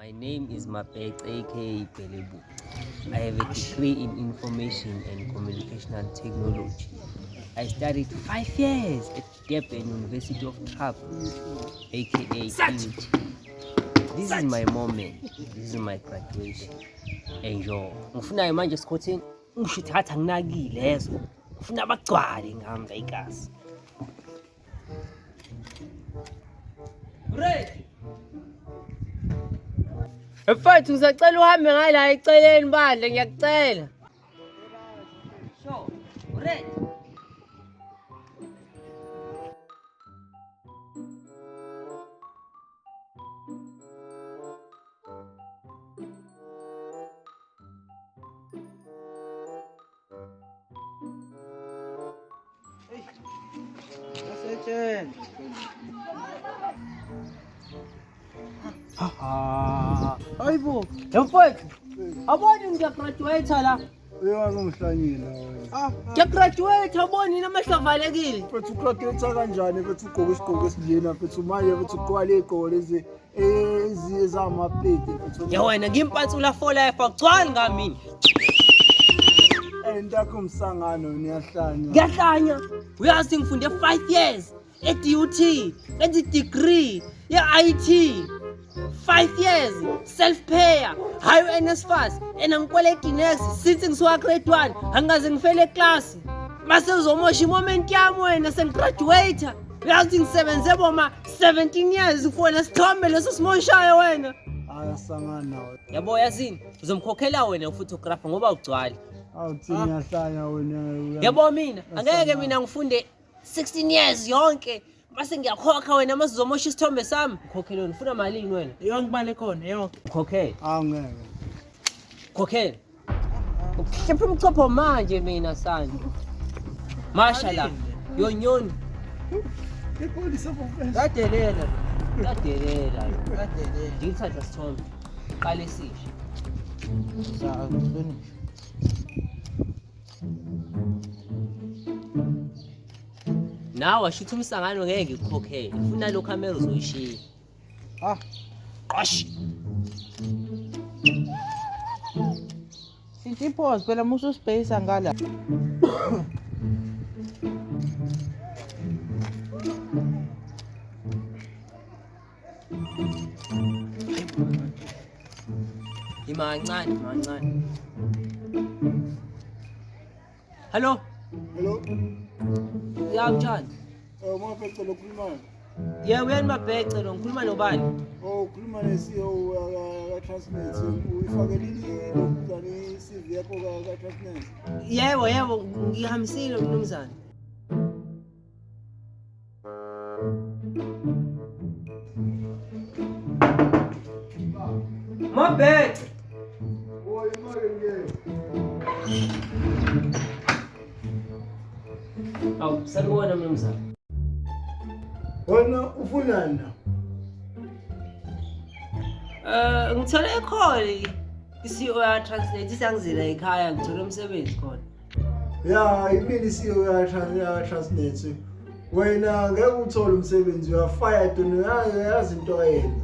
My name is Mabece aka Belebu. I have a degree in Information and Communicational Technology. I studied 5 years at Durban University of Travel, aka DUT. This is my moment. This is my graduation. Enjoy. Ngifuna manje sikhotheni ngisho ukuthi hathi anginakile lezo. Ngifuna abagcwale ngami la igazi. Ready? Mfethu, ngisacela uhambe ngala eceleni bandla, ngiyakucela. Sure. Ready? Hayibo, mfowethu. Aboni ngiyagraduate la. Uyake ungihlanyile wena. Ngiyagraduate, aboni namehlo avalekile. Mfethu, ugraduate kanjani mfethu ugqoke isigqoko esinjena mfethu? Manje mfethu ugqoka ley'gqoko lezi ezamapleti mfethu. Ya wena, ngimpantsula for life, akugcwali ngamini. Into yakho umsangano, niyahlanya. Ngiyahlanya. Uyazi ngifunde 5 years e-DUT, ngenza i-degree ye-IT. 5 years self payer, hayi u-NSFAS, and angikweleti next since ngisuka grade 1, angikaze ngifele class. Mase uzomosha imoment yami wena sengigraduate. Uyazi ngisebenze boma 17 years for lesithombe leso simoshayo wena. Hayi, asangana nawe. Yabo, yazini, uzomkhokhela wena uphotographer ngoba ugcwali. Awuthi niyahlanya wena. Yabo, mina angeke mina ngifunde 16 years yonke mase ngiyakhokha wena mase uzomosha isithombe sami. Ngikhokhele wena, ufuna malini wena? Yonke imali ekhona, yonke. Ngikhokhele. Angeke. Khokhele. Ukhipha umchopho manje mina sani. Masha la. Yonyoni. Ipolisa mfethu. Kadelela. Kadelela. Kadelela. Ngithatha sithombe. Qale esisha. Sakuhlonishwa. Nawe ashutha umsangano, ngeke ngikukhokhele. Ufuna lo camera uzoyishiya. Ah, Qosh. Shintsha ipause phela, musu space ngala. Ima kancane, ima kancane. Hello. Hello. Ya, mtshana. Eh, mafethu lo khulumayo. Yebo, uyani Mabhece lo, ngikhuluma nobani? Oh, ukhuluma ne-CEO ka-Transnet. Uyifakelile lokuzana i-CV yakho ka-Transnet? Yebo, ngihambisile mnumzane. Mabhece. Oy, imake ngeke. Awu, sanibona mnumzane. Wena ufunani na? Eh, ngithole i-call i-CEO ya Transnet isangizela ekhaya, ngithole umsebenzi khona. Ya, imini i-CEO ya Transnet. Wena ngeke uthole umsebenzi, you are fired, uyayazi into ayenza.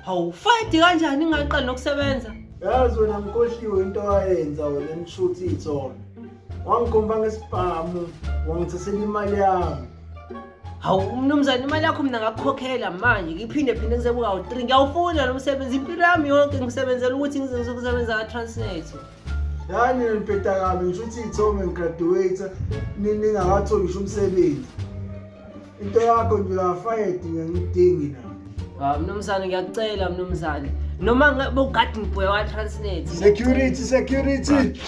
Hawu, fired kanjani ngingaqali nokusebenza? Yazi wena ngikhohliwe into ayenza wena nishuthi ithona. Wangikhomba ngesibhamu, wangithathela imali yami. Hawu mnumzane, imali yakho mina ngakukhokhela manje, ngiphinde phinde ngize kuka 3. Ngiyawufuna lo msebenzi impilo yami yonke, ngisebenzela ukuthi ngize ngizokusebenza ka Transnet. Yani niphetha kabi, ngisho ukuthi ithome ngigraduate ningakatholi ngisho umsebenzi. Into yakho nje, you are fired, ngiyangidingi na. Hawu mnumzane, ngiyakucela mnumzane. Noma ngabe ugarden boy wa Transnet. Security, security.